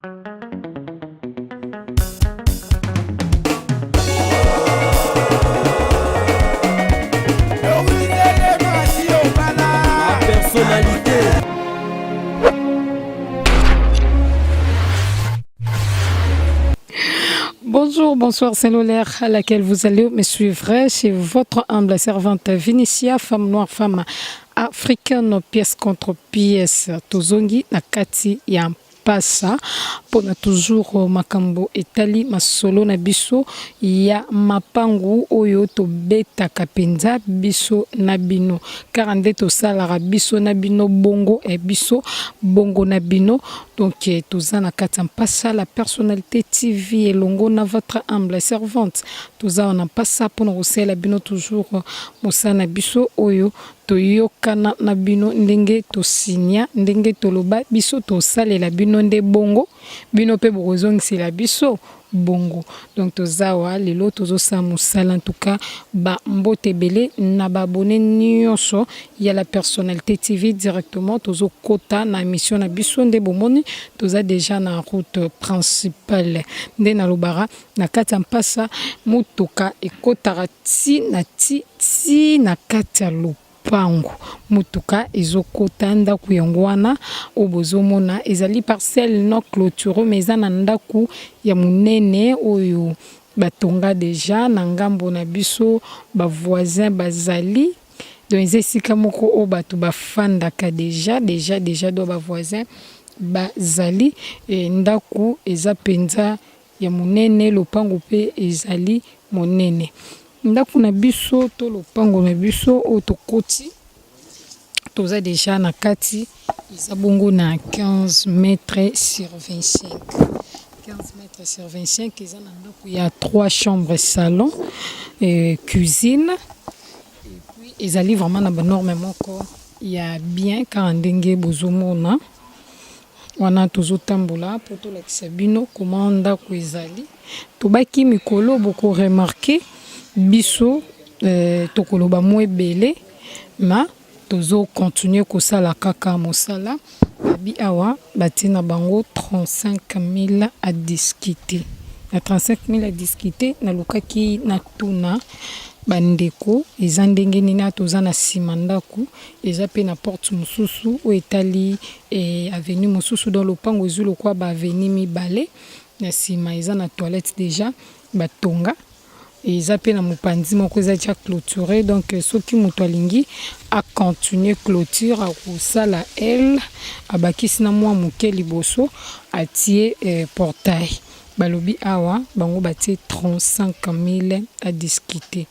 Personnalité. Bonjour, bonsoir, c'est l'heure à laquelle vous allez me suivre. C'est votre humble servante Vinicia, femme noire, femme africaine, pièce contre pièce. Tozongi na kati ya mpasa mpona toujours euh, makambo etali masolo na biso ya mapangu oyo tobetaka mpenza biso na bino kaka nde tosalaka biso na bino bongo e biso bongo na bino donc eh, toza na kati ya mpasa la personnalité tv elongo na votre humble servante toza na mpasa mpona kosalela bino toujours euh, mosala na biso oyo Toyokana na bino ndenge tosigna, ndenge toloba biso tosalela bino nde bongo, bino pe bokozongisela biso bongo. Donc toza awa lelo tozosala mosala en tout cas ba mbote ebele na ba abonnes nionso ya la personnalite TV directement tozokota na emission na biso nde bomoni toza dejà na route principale nde nalobaka na kati ya mpasa motuka ekotaka ti na ti Ti na kati ya lopango motuka ezo kota ndaku yango wana oyo bozo mona ezali parcelle non cloture mais eza na ndaku ya munene oyo ba tonga dejà na ngambo na biso ba voisins bazali donc eza esika moko oyo batu ba fandaka dejà dejà dejà donc ba voisins bazali ndaku eza penza ya monene, lopango mpe ezali monene. Ndako na biso to lopango na biso oyo tokoti toza dejà na kati eza bongo na 15 mètres sur 25. 15 mètres sur 25 eza na ndako ya 3 chambres salon et cuisine et puis ezali vraiment na ba normes moko ya bien kaka ndenge bozomona. Wana tozo tambola po tolakisa bino comment ndaku ezali. Tobaki mikolo boko remarquer biso tokoloba mua ebele mais tozo continuer kosala kaka mosala. Babi awa batie na bango 35000 à discuter. Na 35000 à discuter nalukaki natuna ba ndeko eza ndenge nini awa toza na sima ndaku eza pe na porte mosusu oyo etali avenue mosusu donc lopango ezwi lokola ba avenue mibale na sima eza na toilette dejà batonga eza pe na mopanzi moko eza dejà cloture donc soki moto alingi a continuer cloture akosala aile abakisi na mwa moke liboso atie portail balobi awa bango batie 35000 a discuter.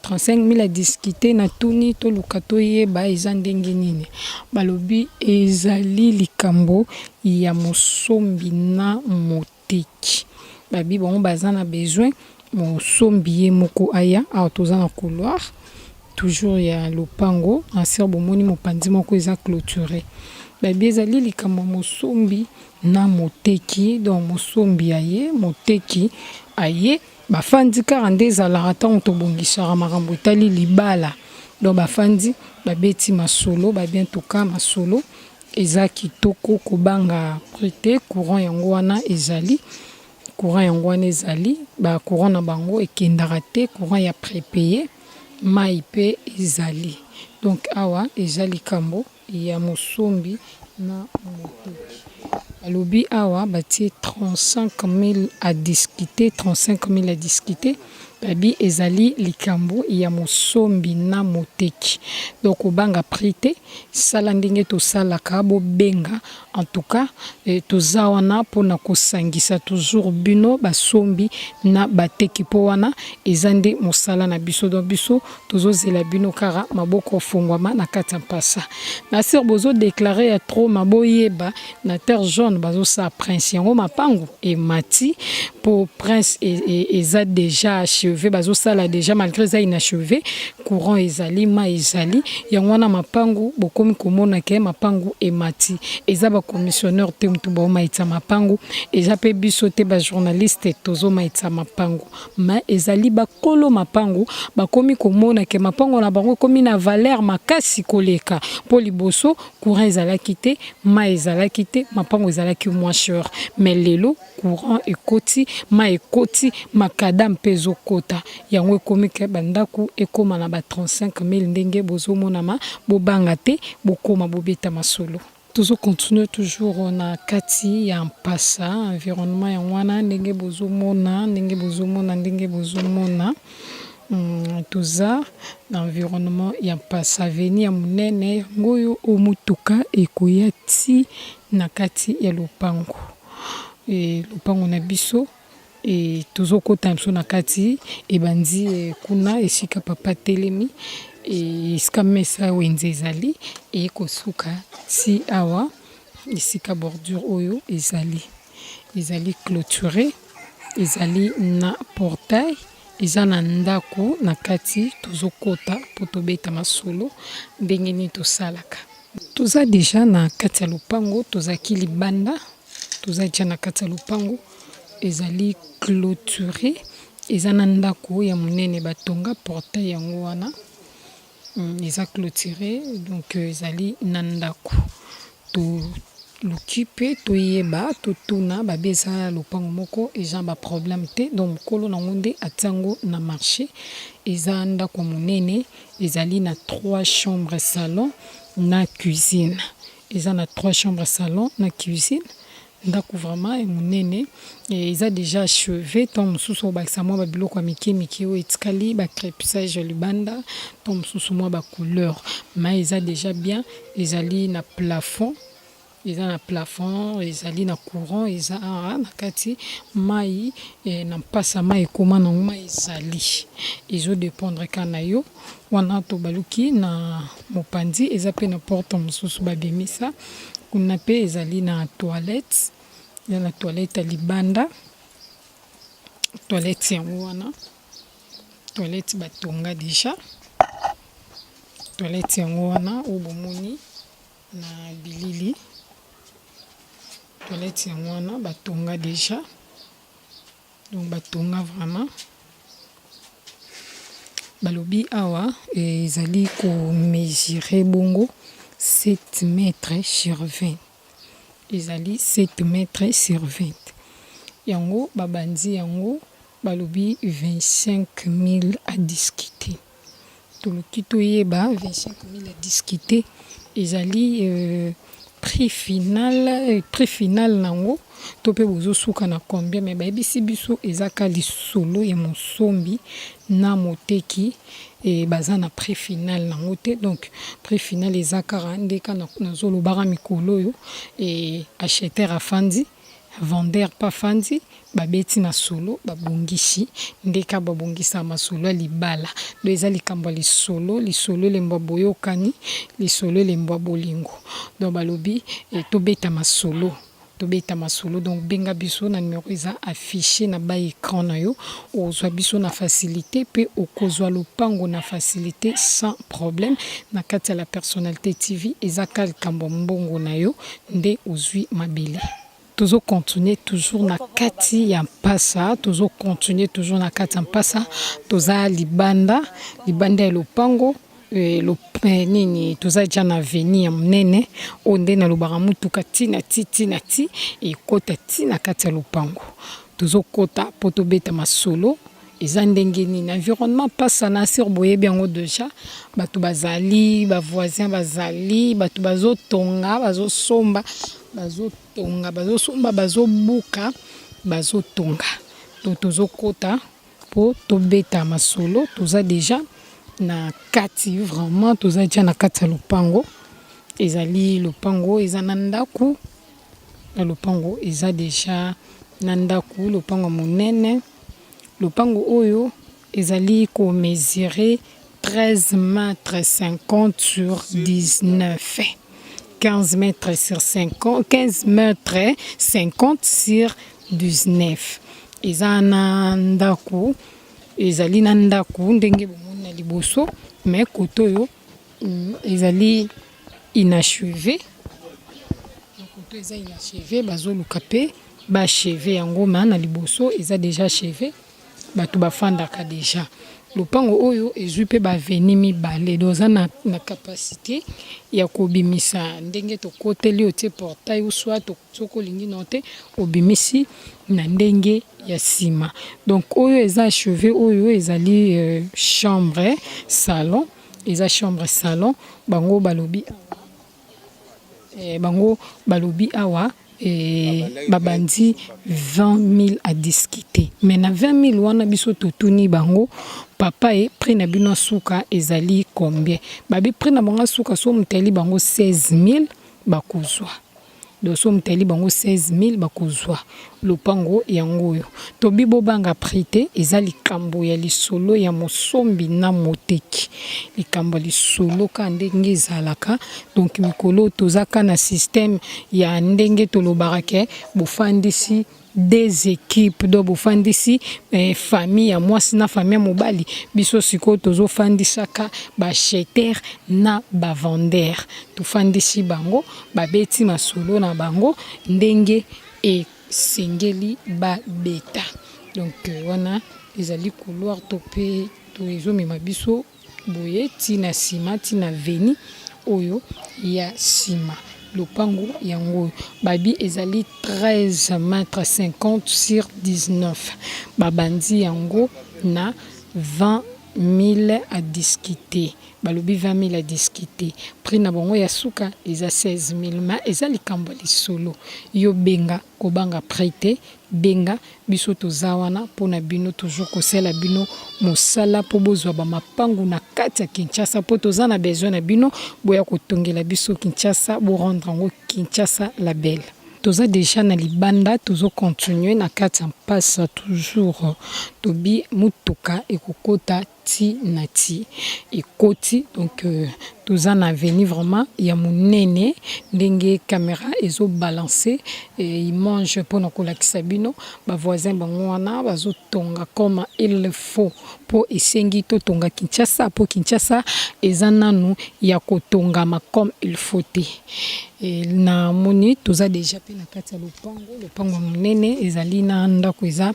35000 à discuter natuni toluka toyeba eza ndenge nini balobi ezali likambo ya mosombi na moteki babi bango baza na besoin mosombi ye moko aya awa toza na couloir toujours ya lopango na sur bomoni mopanzi moko eza cloture babi ezali likambo ya mosombi na moteki donc mosombi aye moteki aye Bafandi kaka nde ezalaka tango tobongisaka makambo etali libala donc bafandi babeti masolo ba bien tout cas masolo eza kitoko kobanga prix te courant yango wana ezali courant yango wana ezali ba courant na bango ekendaka te courant ya prepaye mayi pe ezali donc awa eza likambo ya mosombi na moteki. Balobi awa batie 35000 à discuter, 35000 à discuter, babi ezali likambo ya mosombi na moteki. Donc kobanga prix te, sala ndenge tosalaka, bobenga en tout cas toza wana pona kosangisa toujours bino basombi na bateki po wana eza nde mosala na biso. Donc biso Tozo zela bino kaka maboko ofongwama na kati ya mpasa. Na sur bozo declarer ya trop ma boyeba na terre jaune bazo sa prince yango mapangu emati po prince eza dejà chez inachevé, bazosala déjà. Malgré eza inachevé, courant ezali, mai ezali. Yango wana mapangu bokomi komona ke mapangu emati. Eza bacommissionnaire te motu baomaitisa mapangu, eza mpe biso te bajournaliste tozomaitisa mapangu, mais ezali bakolo mapangu bakomi komona ke mapangu na bango ekomi na valeur makasi koleka, mpo liboso courant ezalaki te, mai ezalaki te, mapangu ezalaki moins cher. Mais lelo courant ekoti, mai ekoti, macadam mpe ezokota, yango ekomi ke bandako ekóma na ba 35 000. Ndenge bozomonama, bobanga te, bokóma bobeta masolo. Tozocontinue toujours na kati ya Mpasa. Environnement yango wana, ndenge bozomona, ndenge bozomona, ndenge bozomona. Toza na environnement ya Mpasa, avenue ya monene yango oyo. Omotuka ekoya ti na kati ya lopango, lopango na biso. Tozokɔta biso na kati, ebandi kuna esika papa telemi, esika mesa wenze ezali, ekosuka ti awa esika bordure oyo ezali. Ezali clôturé, ezali na portail, eza na ndako na kati. Tozokɔta mpo tobeta masolo ndenge nini tosalaka. Toza déjà na kati ya lopango, tozalaki libanda, toza déjà na kati ya lopango. Ezali clôturé, eza na ndako ya monene batonga, portail yango wana. Eza clôturé, donc ezali na ndako. Toluki mpe toyeba, totuna babi eza lopango moko eza baproblème te, donc mokolo nango nde atia yango na marché. Eza ndako monene, ezali na trois chambres, salon na cuisine. Eza na trois chambres, salon na cuisine. Ndako vraiment monene, eza déjà achevé. Ntango mosusu obakisa mwa babiloko ya mike mike oyo etikali, bacrépissage ya libanda, ntango mosusu mwa bacouleur, mais eza déjà bien. Ezali na plafond, eza na plafond, ezali na courant, eza awa na kati mai. Na mpasa mai ekóma nango, mai ezali, ezodépendre kaka na yo. Wana tobaluki na mopanzi, eza mpe na porte mosusu babimisa kuna mpe. Ezali na toilette, eza na toilette ya libanda. Toilette yango wana, toilette batonga déjà. Toilette yango wana oyo bomoni na bilili, toilette yango wana batonga déjà. Donc batonga vraiment. Balobi awa ezali komesurer bongo 7 mètres sur 20. Ezali 7 mètres sur 20. Yango babandi yango, balobi 25 000 à discuter. Toluki toyeba, 25 000 à discuter ezali prix final, prix final nango to mpe bozosuka na combien? Mais bayebisi biso eza ka lisolo ya mosombi na moteki, baza na prix final nango te. Donc prix final eza kaka nde ka nazolobaka mikolo oyo, acheteur afandi, vendeur mpe afandi, babeti masolo, babongisi nde ka babongisa masolo ya libala. Donc eza likambo ya lisolo, lisolo elembo ya boyokani, lisolo elembo ya bolingo. Donc balobi tobeta masolo, tobeta masolo. Donc benga biso na numero eza affiché na ba écran na yo, ozwa biso na facilité mpe okozwa lopango na facilité, sans problème, na kati ya La Personnalité TV. Eza ka likambo ya mbongo na yo nde ozwi mabele. Tozocontinue toujours na kati ya Mpasa, tozocontinue toujours na kati ya Mpasa. Toza libanda, libanda ya lopango. Nini, toza déjà na avenue ya monene oyo nde nalobaka mutuka ntina ti ntina ti ekota ti na kati ya lopango. Tozokota mpo tobeta masolo eza ndenge nini environnement Mpasa na sir. Boyebi yango déjà, bato bazali, bavoisin bazali, bato bazotonga, bazosomba, bazotonga, bazosomba, bazobuka, bazotonga. Donc tozokota mpo tobeta masolo. Toza déjà na kati, vraiment toza déjà na kati ya lopango. Ezali lopango eza na ndako, na lopango eza déjà na ndako, lopango monene. Lopango oyo ezali komesurer 13 mètres 50 sur 19, 15 mètres sur 50, 15 mètres 50 sur 19. Eza na ndako. Ezali na ndako ndenge bomoni na liboso, mais kote oyo ezali inachevé. Kote eza inachevé, bazoluka mpe baachever yango, ma na liboso eza déjà achevé, bato bafandaka déjà. Lopango oyo ezwi mpe baavenue mibale, donc oza na capacité ya kobimisa ndenge tokoteli, otie portail ou soit soki olingi nao te, obimisi na ndenge ya nsima. Donc oyo eza achevé, oyo ezali chambre salon, eza chambre salon. Bango balobi awa babandi 20 000 à discuter, mais na 20 000 wana, biso totuni bango: "Papa, e prix na bino suka ezali combien?" Babi prix na bango suka, so motali bango 16 000, bakozwa. Donc so motali bango 16 000, bakozwa lopango yango oyo. Tobi bobanga prix te, eza likambo ya lisolo ya mosombi na moteki, likambo ya lisolo kaka ndenge ezalaka. Donc mikolo toza ka na système ya ndenge tolobaka ke bofandisi des équipes, donc bofandisi famille ya mwasi na famille ya mobali. Biso sikoyo tozofandisaka baacheteur na bavendeur, tofandisi bango, babeti masolo na bango ndenge esengeli babeta. Donc wana ezali couloir to mpe to ezomema biso boye ntina nsima, ntina avenue oyo ya nsima. Lopango yango oyo babi ezali 13 mètre 50 sur 19, babandi yango na 20 000 à discuter. Balobi 20 000 à discuter, prix na bango ya suka eza 16 000, ma eza likambo ya lisolo. Yo benga, kobanga prix te, benga biso, toza wana mpona bino, toujours kosala bino mosala mpo bozwa bamapangu na kati ya Kinshasa, mpo toza na besoin na bino boya kotongela biso Kinshasa, borendre yango Kinshasa la belle. Toza déjà na libanda, tozocontinue na kati ya mpasa toujours. Tobi motuka ekokota ti na ti ekoti. Donc toza na avenue vraiment ya monene, ndenge caméra ezobalance image mpona kolakisa bino. Bavoisin bango wana bazotonga comme il faut, mpo esengi totonga Kinshasa, mpo Kinshasa eza nanu ya kotongama comme il faut te. Namoni toza déjà mpe na kati ya lopango, lopango ya monene, ezali na ndako eza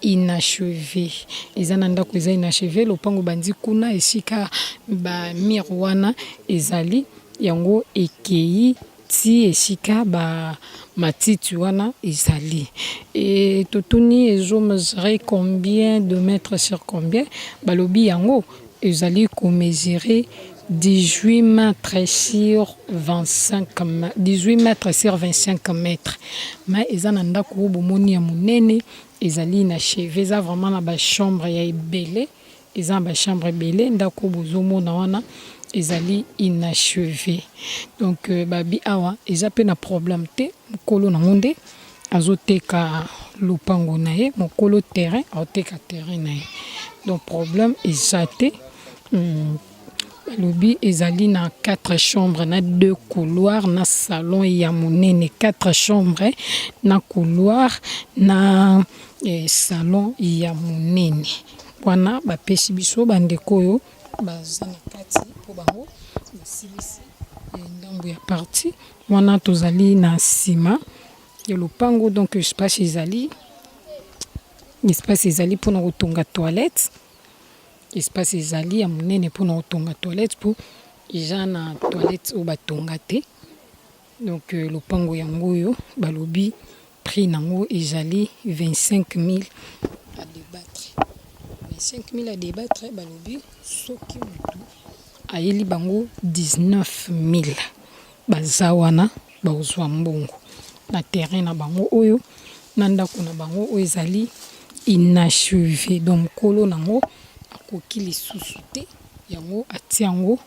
inachevé, eza na ndako eza inachevé. Lopango bandi kuna esika bamur wana ezali, yango ekei ti esika bamatiti wana ezali. E totuni ezomesure combien de mètres sur combien? Balobi yango ezali komesure 18 mètres sur 25, 18 mètres sur 25 mètres. Ma eza na ndako oyo bomoni ya monene, ezali inachevé, eza vraiment na bachambre ya ebele, eza na bachambre ebele. Ndako oyo bozomona wana ezali inachevé. Donc babi awa eza mpe na problème te, mokolo nango nde azoteka lopango na ye, mokolo terrain aoteka terrain na ye, donc problème eza te. Balobi ezali na 4 chambres na 2 couloirs na salon ya monene, 4 chambres na couloir na salon ya monene. Wana bapesi biso bandeko oyo baza na kati mpo bango basilisi ndambo ya partie wana. Tozali na nsima ya lopango, donc espace ezali, espace ezali mpona kotonga toilette, espace ezali ya monene mpona kotonga toilette, mpo eza na toilette oyo batonga te. Donc lopango yango oyo, balobi prix nango ezali 25 000 à débattre, 25 000 à débattre. Balobi soki motu ayeli bango 19 000, baza wana, bazwa mbongo na terrain na bango oyo, na ndako na bango oyo ezali inachevé. Donc mokolo nango akoki lisusu te, yango atia yango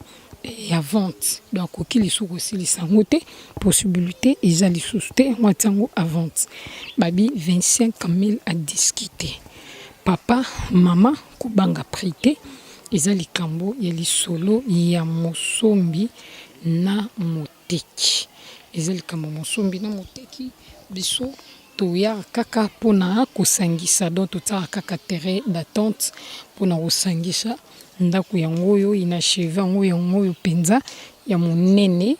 ya vente. Donc akoki lisusu kosilisa yango te, possibilité eza lisusu te, yango atia yango à vente. Babi 25 000 à discuter. Papa, mama, kobanga prix te, eza likambo ya lisolo ya mosombi na moteki, eza likambo mosombi na moteki. Biso Toyaka kaka mpona kosangisa, donc totiaka kaka terrain d'attente mpona kosangisa ndako yango oyo inachevé. Yango, yango oyo mpenza ya monene,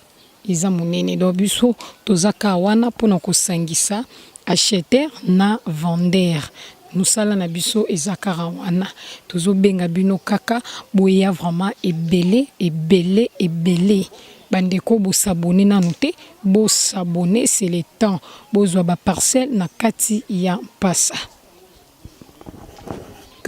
eza monene. Donc biso toza kaka wana mpona kosangisa acheteur na vendeur. Mosala na biso eza kaka wana. Tozobenga bino kaka boya vraiment ebele, ebele, ebele. Bandeko, bos'abonner nanu te, bos'abonner, c'est le temps bozwa baparcelle na kati ya Mpasa.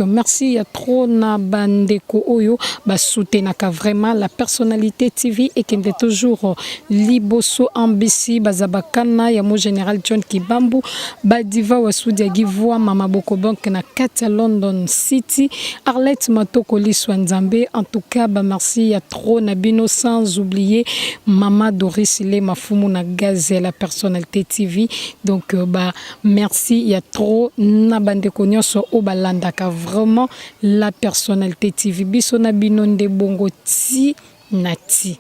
Merci ya trop na bandeko oyo basoutenaka vraiment La Personnalité TV ekende toujours liboso. Ambisi baza bakana ya mo général John Kibambu, badiva wasudi ya Givwa, Mama Boko Bank na kati ya London City, Arlette Matoko Liswa Nzambe. En tout cas, bamerci ya trop na bino, sans oublier Mama Doris Le Mafumu na gaz ya La Personnalité TV. Donc ba merci ya trop na bandeko nyonso oyo balandaka vraiment La Personnalité TV. Biso na bino nde bongo ti na ti.